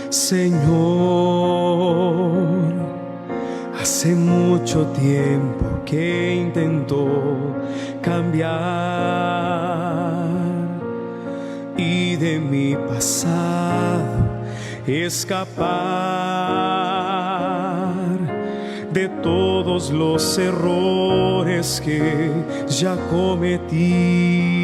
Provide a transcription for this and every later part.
Señor, hace mucho tiempo que intento cambiar y de mi pasado escapar de todos los errores que ya cometí.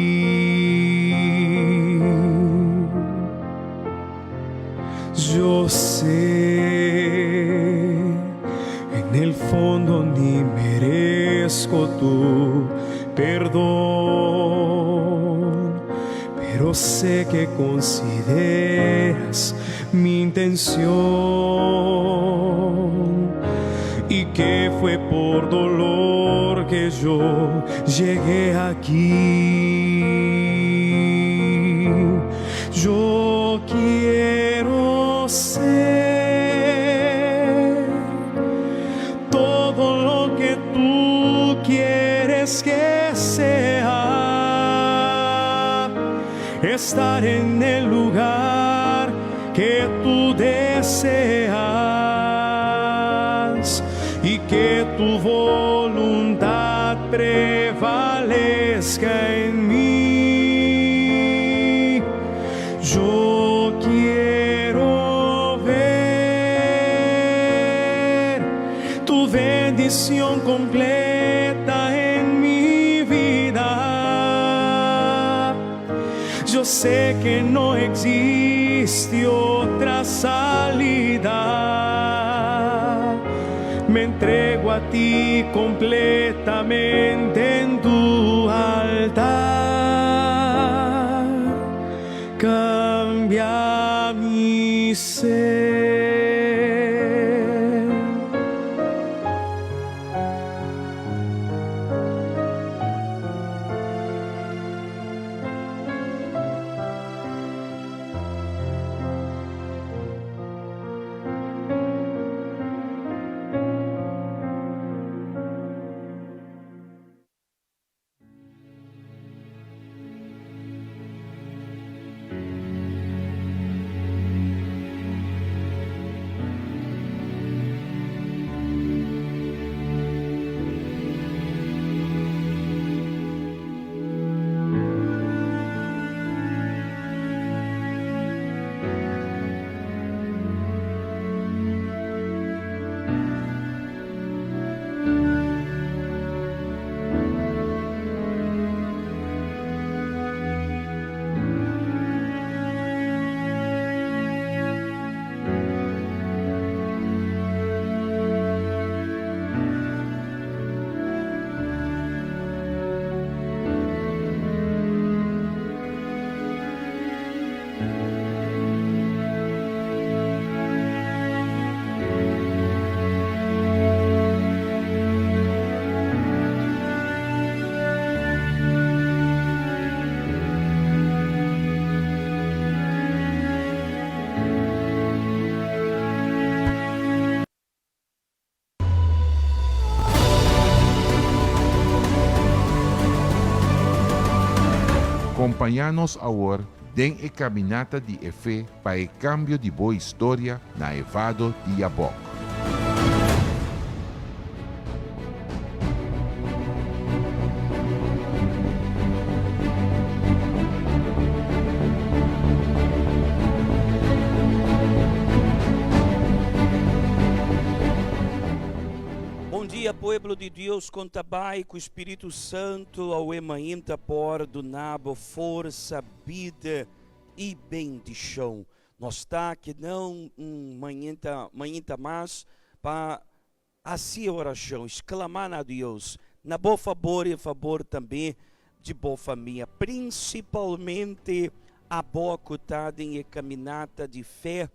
Yo sé, en el fondo ni merezco tu perdón, pero sé que consideras mi intención y que fue por dolor que yo llegué aquí. Yo quiero ser todo lo que tú quieres que sea, estar en el lugar que tú deseas y que tu voluntad prevalezca en mí. Yo quiero ver tu bendición completa en mi vida. Yo sé que no existe otra salida. Me entrego a ti completamente en tu altar. Cambia mi ser. Kompañá nos awor den e kaminata di e fe pa e kambio di bo historia na e vado di Yabok. Bon dia pueblo di Dios kon ta bai ku Spiritu Santu awe mainta por duna bo forsa, bida i bendishon. Nos ta aki nan un mainta mainta mas pa Hasi orashon, sklamá na Dios na bo fabor i en fabor tambe di bo famia, prinsipalmente abo ku ta den e kaminata di fe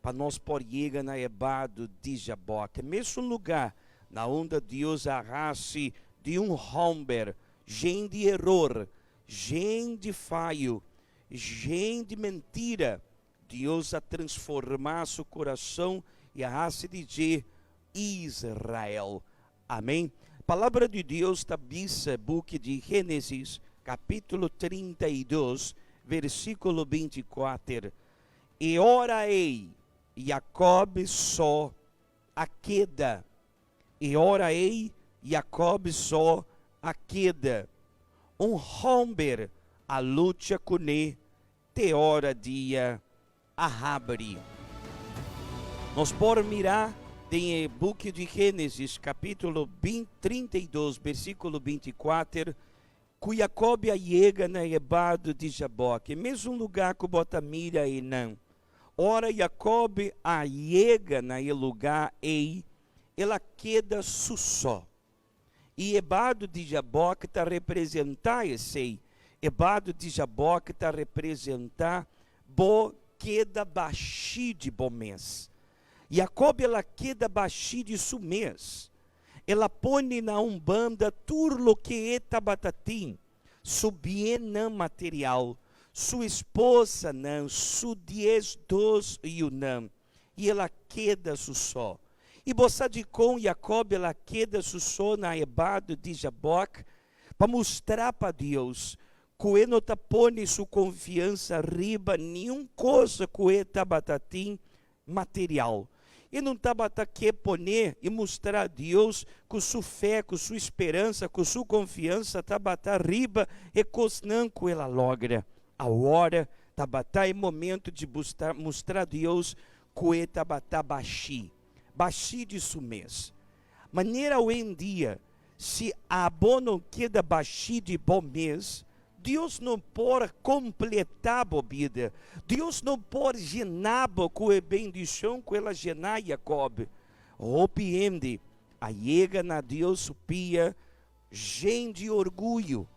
pa nos por yega na e bado di Jabòk, e mesun lugá na unda Dios a hasi di un hòmber jen di eror, jen di fayo, jen di mentira, Dios a transformá su kurason i a hasi di dje Israel. Amén. Palabra di Dios ta bisa buki di Génesis, kapítulo 32, versíkulo 24, E ora ei. Jacob so a keda. E ora ei Jacob so a keda. Un hòmber a lucha kuné te ora dia a habri. Nos por mira den e buki di Génesis, kapítulo 32, versíkulo 24, ku Jacob a yega na e bado di Jabòk, e mesun lugá ku bo ta mira einan. Ora Jacob a yega na e lugá ei, el a keda su so. I e bado di Jabòk ta representá esei. E bado di Jabòk ta representá bo keda bashí di bo mes. Jacob el a keda bashí di su mes. El a pone na un banda tur loke e tabata tin, su biennan material, su esposanan, su 12 yunan, i el a keda su so. I bo sa dikon Jacob el a keda su so na e bado di Jabòk? Pa mustra pa Dios ku e no ta pone su konfiansa riba niun kos ku e tabata tin material. E no tabata ke pone i mustra Dios ku su fe, ku su speransa, ku su konfiansa tabata riba e kosnan ku el a logra. Awor tabata e momento di mustra Dios ku e tabata bashí, bashí di su mes. Manera awendia, si abo no keda bashí di bo mes, Dios no por kompletá bo bida. Dios no por yená bo ku e bendishon ku el a yená Jakòb. Hopi hende a yega na Dios su pia yen di orguyo,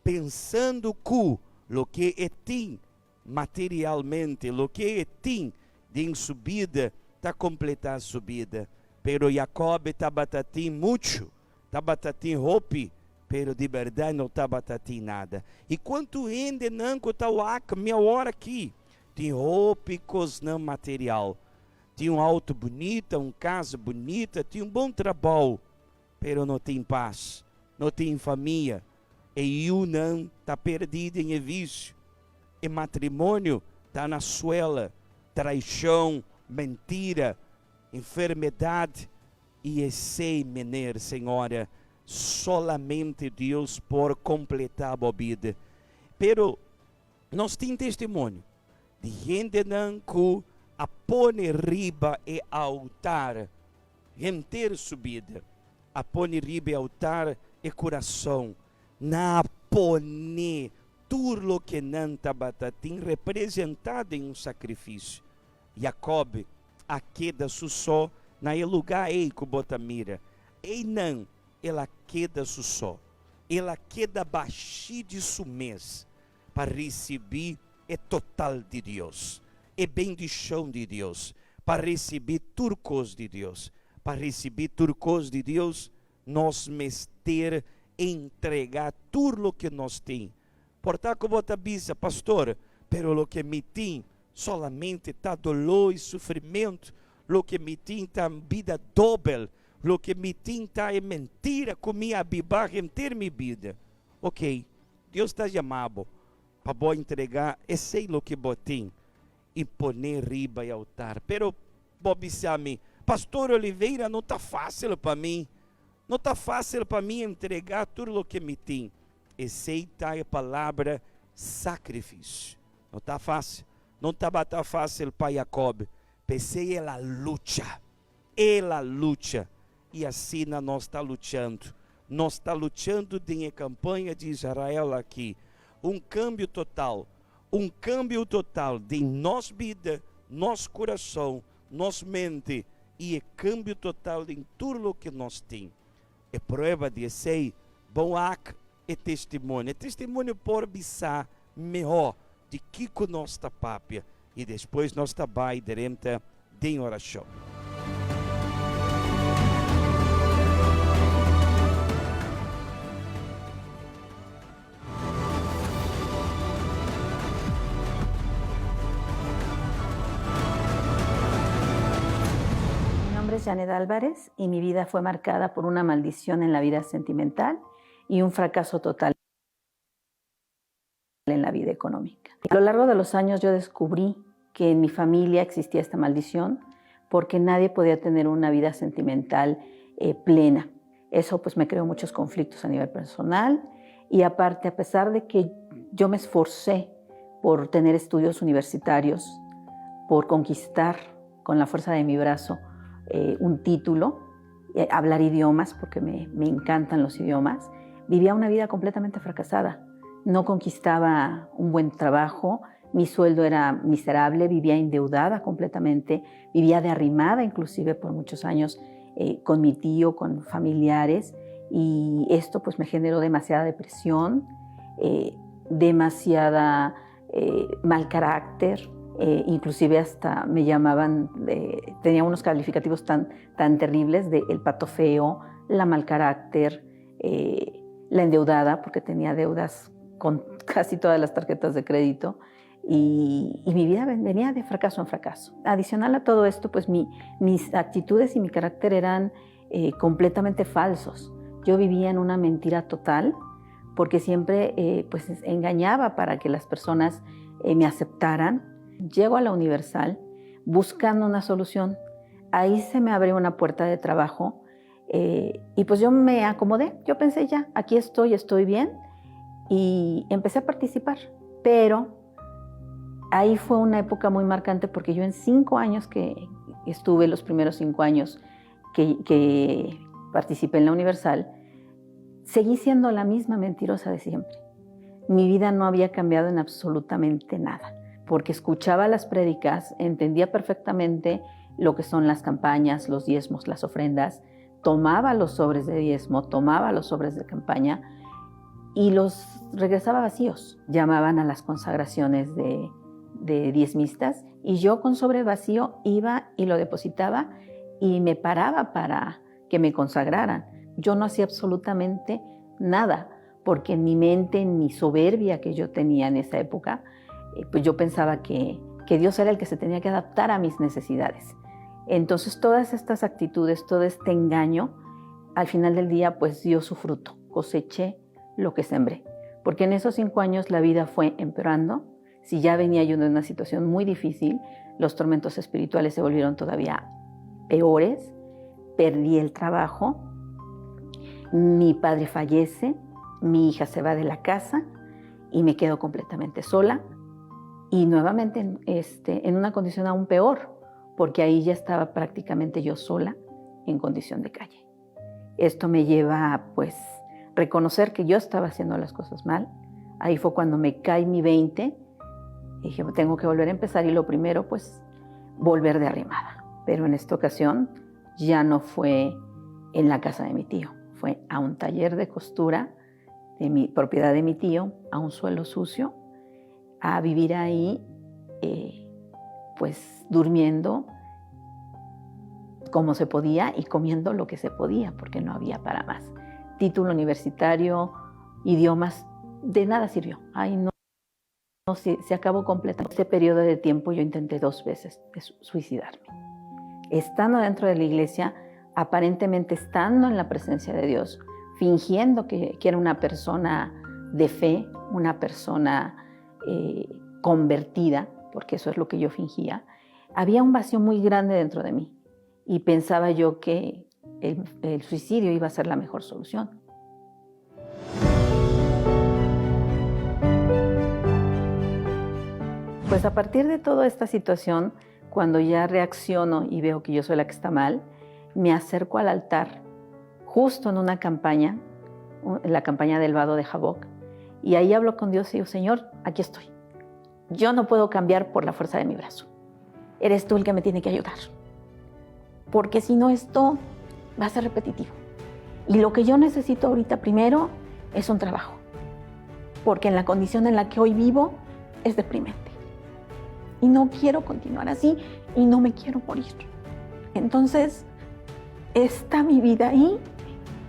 pensando ku loke e tin materialmente, loke e tin den su bida ta kompletá su bida. Pero Jakòb tabata tin muchu, tabata tin hopi, pero di bèrdat no tabata tin nada. I kuantu hendenan ku ta wak mi awor aki tin hopi kosnan material, tin un outo bunita, un kas bunita, tin un bon trabou, pero no tin pas, no tin famia, e yunan ta perdí den e visio, e matrimonio ta na suela, traishon, mentira, enfermedat i esei mener, señora, solamente Dios por kompletá bo bida. Pero nos tin testimonio di hendenan ku a pone riba e altar henter su bida, a pone riba e altar e kurason, nan a pone tur loke nan tabata tin representá den un sakrifisio. Jakòb a keda su so na e lugá ei ku bo ta mira. Einan el a keda su so. El a keda bashí di su mes pa risibí e total di Dios, e bendishon di Dios, pa risibí tur kos di Dios. Pa risibí tur kos di Dios, nos mester entregá tur loke nos tin. Por ta ku bo ta bisa, Pastor, pero loke mi tin solamente ta doló i sufrimentu, loke mi tin ta bida dobel, loke mi tin ta e mentira ku mi a biba henter mi bida. Ok, Dios ta yama bo pa bo entregá esei loke bo tin i pon'é riba e altar. Pero bo bisa mi, Pastor Oliveira, no ta fásil pa mi, no ta fásil pa mi entregá tur loke mi tin. Esei ta e palabra sakrifisio. No ta fásil. No tabata fásil pa Jakòb. P'esei el a lucha. El a lucha. I asina nos ta luchando. Nos ta luchando den e kampaña di Israel aki. Un kambio total. Un kambio total den nos bida, nos kurason, nos mente i e kambio total den tur loke nos tin. E prueba di esei, bon wak e testimonio. E testimonio por bisa mihó di kiko nos ta papia i despues nos ta bai drenta den orashon. Mi nombre es Janet Álvarez y mi vida fue marcada por una maldición en la vida sentimental y un fracaso total en la vida económica. A lo largo de los años yo descubrí que en mi familia existía esta maldición. porque nadie podía tener una vida sentimental eh, plena. Eso pues me creó muchos conflictos a nivel personal y aparte, a pesar de que yo me esforcé por tener estudios universitarios, por conquistar con la fuerza de mi brazo eh, un título, eh, hablar idiomas, porque me, me encantan los idiomas, vivía una vida completamente fracasada. No conquistaba un buen trabajo, mi sueldo era miserable, vivía endeudada completamente, vivía de arrimada inclusive por muchos años eh, con mi tío, con familiares, y esto pues me generó demasiada depresión, eh, demasiada eh, mal carácter, inclusive hasta me llamaban, tenía unos calificativos tan, tan terribles de el pato feo, la mal carácter, la endeudada, porque tenía deudas con casi todas las tarjetas de crédito y, mi vida venía de fracaso en fracaso. Adicional a todo esto, pues mis actitudes y mi carácter eran eh, completamente falsos. Yo vivía en una mentira total porque siempre eh, pues engañaba para que las personas eh, me aceptaran. Llego a la Universal buscando una solución. Ahí se me abrió una puerta de trabajo y pues yo me acomodé. Yo pensé ya, aquí estoy, estoy bien y empecé a participar. Pero ahí fue una época muy marcante porque yo en cinco años que estuve, los primeros cinco años que, participé en la Universal, seguí siendo la misma mentirosa de siempre. Mi vida no había cambiado en absolutamente nada, porque escuchaba las prédicas, entendía perfectamente lo que son las campañas, los diezmos, las ofrendas, tomaba los sobres de diezmo, tomaba los sobres de campaña y los regresaba vacíos. Llamaban a las consagraciones de, de diezmistas y yo con sobre vacío iba y lo depositaba y me paraba para que me consagraran. Yo no hacía absolutamente nada, porque en mi mente, en mi soberbia que yo tenía en esa época, eh, pues yo pensaba que, que Dios era el que se tenía que adaptar a mis necesidades. Entonces todas estas actitudes, todo este engaño, al final del día pues dio su fruto, coseché lo que sembré. Porque en esos cinco años la vida fue empeorando, si ya venía yo de una situación muy difícil, los tormentos espirituales se volvieron todavía peores, perdí el trabajo, mi padre fallece, mi hija se va de la casa y me quedo completamente sola y nuevamente este, en una condición aún peor, porque ahí ya estaba prácticamente yo sola en condición de calle. Esto me lleva a pues reconocer que yo estaba haciendo las cosas mal. Ahí fue cuando me cae mi 20 Dije, tengo que volver a empezar y lo primero, pues, volver de arrimada. Pero en esta ocasión ya no fue en la casa de mi tío, fue a un taller de costura de mi propiedad de mi tío, a un suelo sucio, a vivir ahí, eh, pues durmiendo como se podía y comiendo lo que se podía, porque no había para más. Título universitario, idiomas, de nada sirvió. Ay, no se, se acabó completamente. Este periodo de tiempo yo intenté dos veces suicidarme. Estando dentro de la iglesia, aparentemente estando en la presencia de Dios, fingiendo que, que era una persona de fe, una persona eh, convertida, porque eso es lo que yo fingía, había un vacío muy grande dentro de mí y pensaba yo que el, el suicidio iba a ser la mejor solución. Pues a partir de toda esta situación, cuando ya reacciono y veo que yo soy la que está mal, me acerco al altar, justo en una campaña, en la campaña del vado de Jaboc, y ahí hablo con Dios y digo, Señor, aquí estoy. Yo no puedo cambiar por la fuerza de mi brazo. Eres tú el que me tiene que ayudar. Porque si no, esto va a ser repetitivo. Y lo que yo necesito ahorita primero es un trabajo. Porque en la condición en la que hoy vivo es deprimente. Y no quiero continuar así y no me quiero morir. Entonces, está mi vida ahí,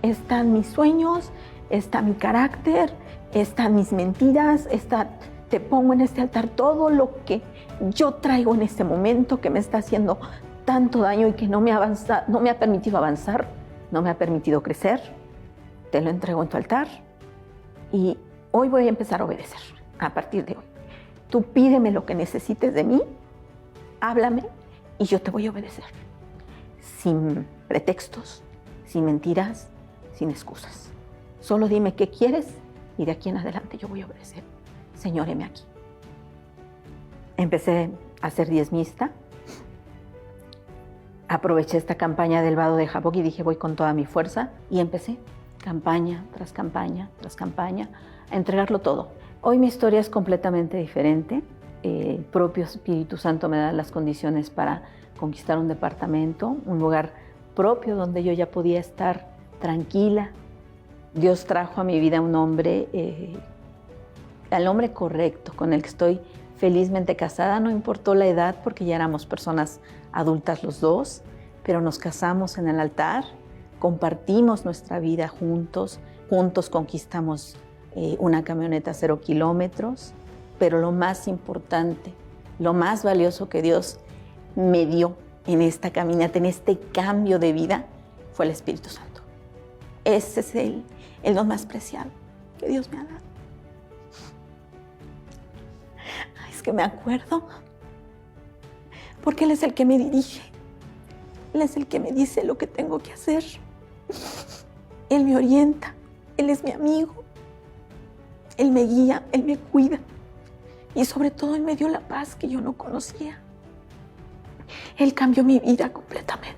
están mis sueños, está mi carácter, están mis mentiras, está, te pongo en este altar todo lo que yo traigo en este momento que me está haciendo tanto daño y que no me, avanza, no me ha permitido avanzar, no me ha permitido crecer. Te lo entrego en tu altar y hoy voy a empezar a obedecer a partir de hoy. Tú pídeme lo que necesites de mí, háblame y yo te voy a obedecer. Sin pretextos, sin mentiras, sin excusas. Solo dime qué quieres y de aquí en adelante yo voy a obedecer. Señor, heme aquí. Empecé a ser diezmista. Aproveché esta campaña del vado de Jaboc y dije voy con toda mi fuerza y empecé campaña tras campaña tras campaña a entregarlo todo. Hoy mi historia es completamente diferente. El propio Espíritu Santo me da las condiciones para conquistar un departamento, un lugar propio donde yo ya podía estar tranquila. Dios trajo a mi vida un hombre, al hombre correcto, con el que estoy felizmente casada. No importó la edad porque ya éramos personas adultas los dos, pero nos casamos en el altar, compartimos nuestra vida juntos, juntos conquistamos una camioneta 0 kilómetros, pero lo más importante, lo más valioso que Dios me dio en esta caminata, en este cambio de vida, fue el Espíritu Santo. Ese es el don más preciado que Dios me ha dado. Ay, es que me acuerdo, porque Él es el que me dirige, Él es el que me dice lo que tengo que hacer. Él me orienta, Él es mi amigo, Él me guía, Él me cuida y sobre todo Él me dio la paz que yo no conocía. Él cambió mi vida completamente.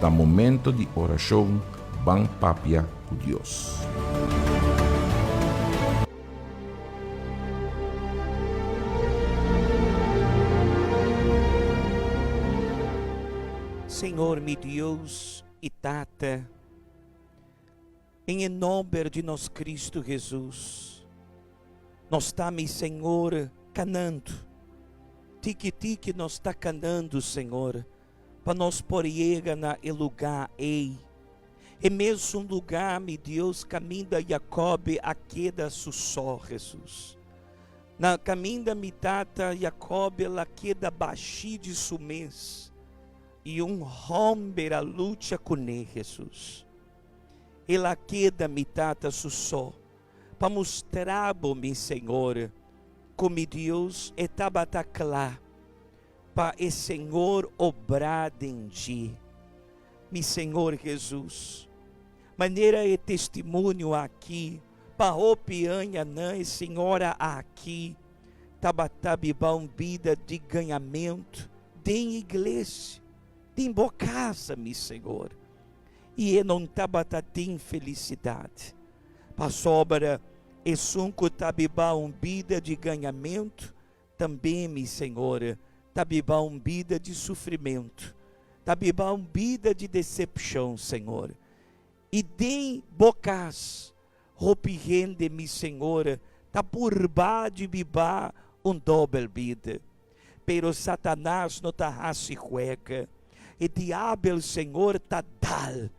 Ta momento di orashon, ban papia ku Dios. Señor mi Dios y Tata, en e nomber di nos Cristo Jesus, nos ta mi Señor canando, tiki tiki nos ta canando Señor, pa nos por yega na e lugar ei, e mesun lugar mi Dios caminda Jacob a keda su so Jesus. Na caminda mi tata Jacob el a keda bashi di su mes y un homber a lucha cune Jesus. El a keda mi tata su so pa mustra bo mi Señor cu mi Dios e tabata cla pa e Señor obra den dje. Mi Señor Jesus, manera e testimonio aki pa hopi añanan e señora aki tabata biba un bida di gañamento den iglesia, den bo casa, mi Señor, y e no tabata tin felicidad, pasobra esun cu ta biba un bida di gañamento Tambe, mi Señor, ta biba un bida di sufrimentu, ta biba un bida di decepcion, Señor. I den Bo cas, hopi hende, mi Señor, ta purba di biba un dobel bida. Pero Satanas no ta haci juega. E diabel, Señor, ta dal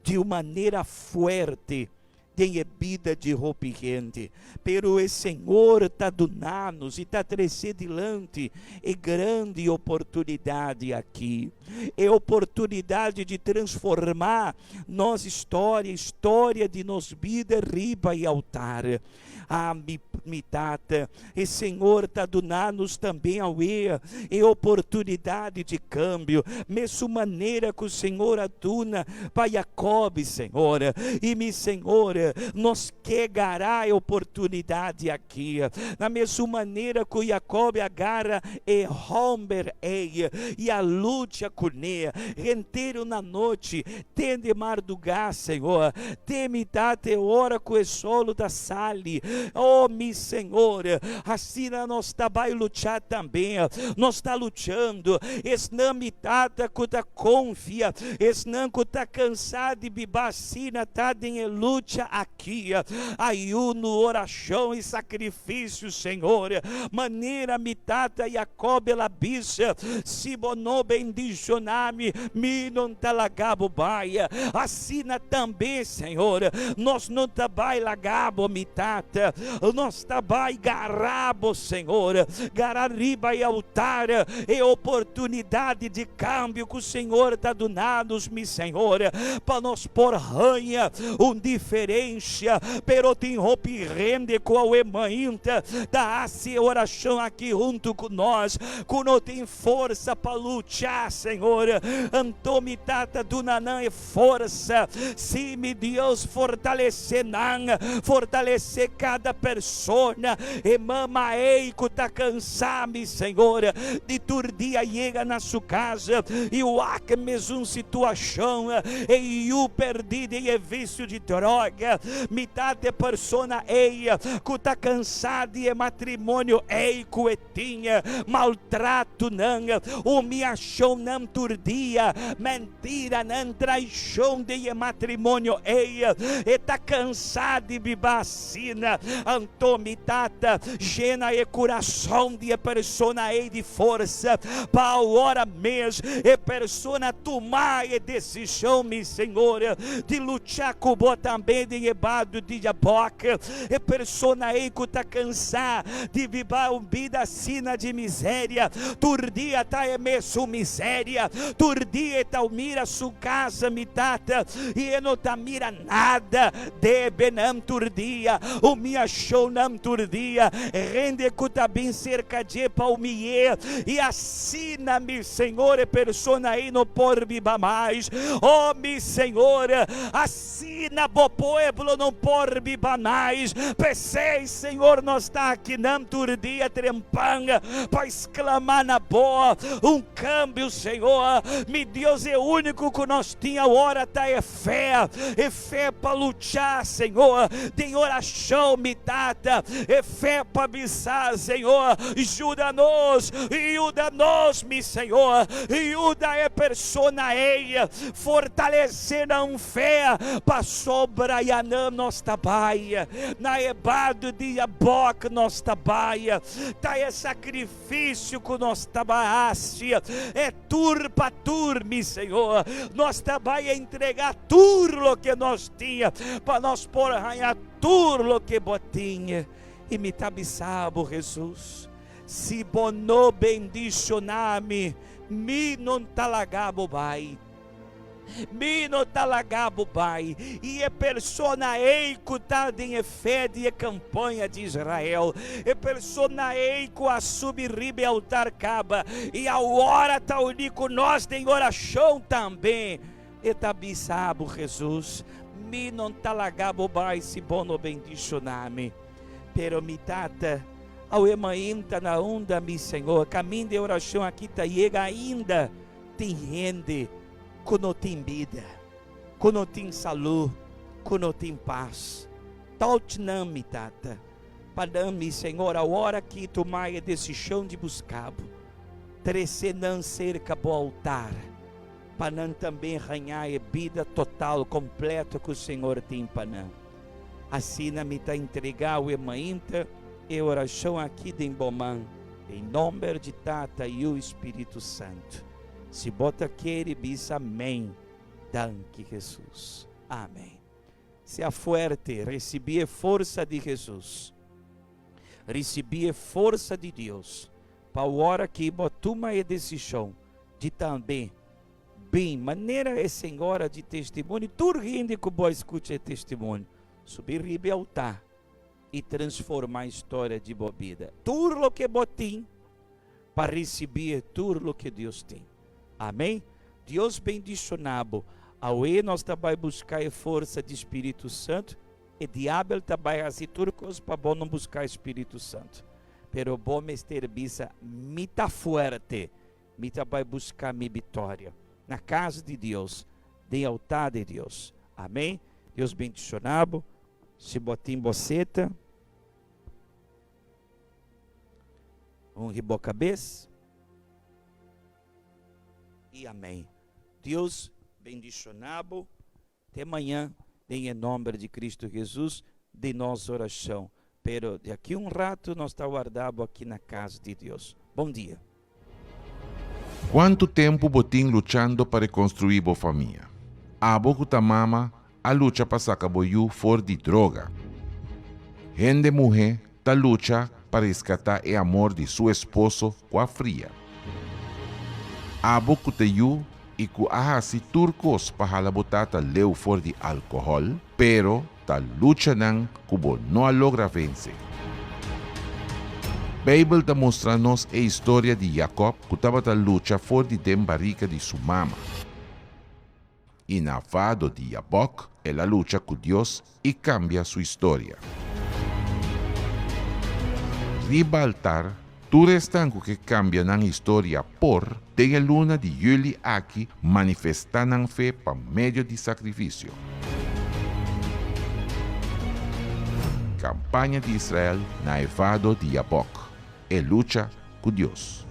di un manera fuerte den e bida di hopi hende, pero e Señor ta duna nos i ta trece dilanti e grandi oportunidad aki, e oportunidad di transforma nos historia, historia di nos bida riba e altar. Ah, mi, mi Tata, e Señor ta duna nos tambe awe e oportunidad di cambio, mesun manera cu Señor a duna pa Jacob, Señor. Y mi Señor, nos ke gara e oportunidad aki, na mesun manera cu Jacob a gara e homber ey y a lucha cune henter una nochi, Tende mardugá, Señor, te mi ta te ora ku e solo ta sali. Oh, mi Señor, asina nos ta bai luchá tambe. Nos ta luchando. Esnan, mi Tata, ku ta konfia, esnan ku ta kansá di biba asina ta den e lucha. aki, ayuno, orashon i sakrifisio, Señor, manera mi tata Jacob el a bisa, Si bo no bendishoná mi, mi no ta laga bo bai. Asina tambe, Señor, nos no ta bai laga bo, mi tata, nos ta bai gara bo, Señor, gara riba e altar, e oportunidat di kambio ku Señor ta duna nos, mi Señor, pa nos por haña un diferensia. Pero tin hopi hende ku awe mainta ta hasi e orashon aki huntu ku nos, ku no tin forsa pa lucha, Señor. Anto mi Tata duna nan e forsa. Sí, mi Dios, fortalesé nan, fortalesé kada persona. E mama ei ku ta kansá, mi Señor, di tur dia yega na su kas i wak mesun situashon, e yu perdí den e visio di droga. Mi Tata, e persona ei ku ta kansá di e matrimonio ei ku e tin, maltratonan, humiashonnan tur dia, mentiranan, traishon den e matrimonio ei, e ta kansá di biba asina. Anto mi Tata, yena e kurason di e persona ei di forsa, pa awor mes e persona tuma e desishon, mi Señor, di lucha ku bo tambe den e bado di Jabòk. E persona ei ku ta kansá di biba un bida asina di miseria, tur dia ta e mesun miseria, tur dia e ta mira su casa, mi tata, i e no ta mira nada, debenan tur dia, humiashonnan tur dia, hende ku ta bin serka dje pa humiy'é, i asina, mi Señor, e persona ei no por biba mas. O mi Señor, Asina bo pueblo no por biba mais. P'esei, Señor, nos ta akinan tur dia trempan pa exclamá na bo un cambio, Señor. Mi Dios, e único cu nos tin awor ta e fe, e fe pa lucha, Señor, den oracion, mi Tata, e fe pa bisa, Señor, yuda nos, yuda nos, mi Señor, yuda e persona ei. Fortalesé nan fe, pasobra ya nan nos ta bai. Na e bado di Yabòk nos ta bai. Ta e sakrifisio ku nos ta bai hasi, e tur pa tur, mi Señor. Nos ta bai entregá tur loke nos tin, pa nos por haña tur loke Bo tin. I mi ta bisa Bo, Hesus, si Bo no bendishoná mi, Mi no ta laga bo bai. Mi no ta laga bo bai. I e persona ei ku ta den e fe di e kampaña di Israel, e persona ei ku a subi riba e altar kaba i awor ta uní ku nos den orashon tambe, e ta bisa bo, Hesus, mi no ta laga bo bai si bo no bendishoná mi. Pero mi Tata, Awe mainta na unda mi Señor, caminda e oracion aki ta yega ainda tin hende cu no tin bida, cu no tin salud, cu no tin paz. Touch nan mi Tata, pa nan mi Señor awor aki tuma e decision di busca Bo, trece nan cerca Bo altar, pa nan tambe haña e bida total, completo cu Señor tin pa nan. Asina mi ta entregá awe mainta e orashon aki den bo man, den nomber di Tata, Yu i Spiritu Santu. Si bo ta kere, bisa amén. Danki, Hesus. Amén. Sea fuerte, risibí e forsa di Hesus. Risibí e forsa di Dios pa ora ki bo tuma e desishon di tambe Bin, manera e señora di testimonio, tur hende ku bo a skucha e testimonio, subi riba e altá i transformá e storia di bo bida. Tur loke bo tin pa risibí e tur loke Dios tin. Amén. Dios bendishoná bo. Awe nos ta bai buska e forsa di Spiritu Santu. E diabel ta bai hasi tur kos pa bo no buska e Spiritu Santu. Pero bo mester bisa, Mi ta fuerte. Mi ta bai buska mi bitoria na kas di Dios, den altar di Dios. Amen. Dios bendiciona bo. Si bo tin bo seta, ungi bo kabes. I amen. Dios bendiciona bo. Te mañan. Den e nomber di Cristo Jesus den nos oracion. Pero di aki un rato nos ta warda bo aki na cas di Dios. Bon dia. Kuantu tempu bo tin luchando pa rekonstruí bo famia? Abo ku ta mama a lucha pa saka bo yu for di droga. Hende muhé ta lucha pa reskatá e amor di su esposo ku a fria. Abo ku ta yu i ku a hasi tur kos pa hala bo tata leu for di alkohòl, pero ta luchanan ku bo no a logra vense. Beibel ta mustra nos e historia di Jakòb ku tabata lucha for di den barika di su mama. I na vado di Jabòk el a lucha ku Dios i kambia su historia. Riba altar, tur esnan ku ke kambia nan historia por, den e luna di yüli aki, manifestá nan fe pa medio di sakrifisio. Kampaña di Israel na e vado di Yabòk, e lucha ku Dios.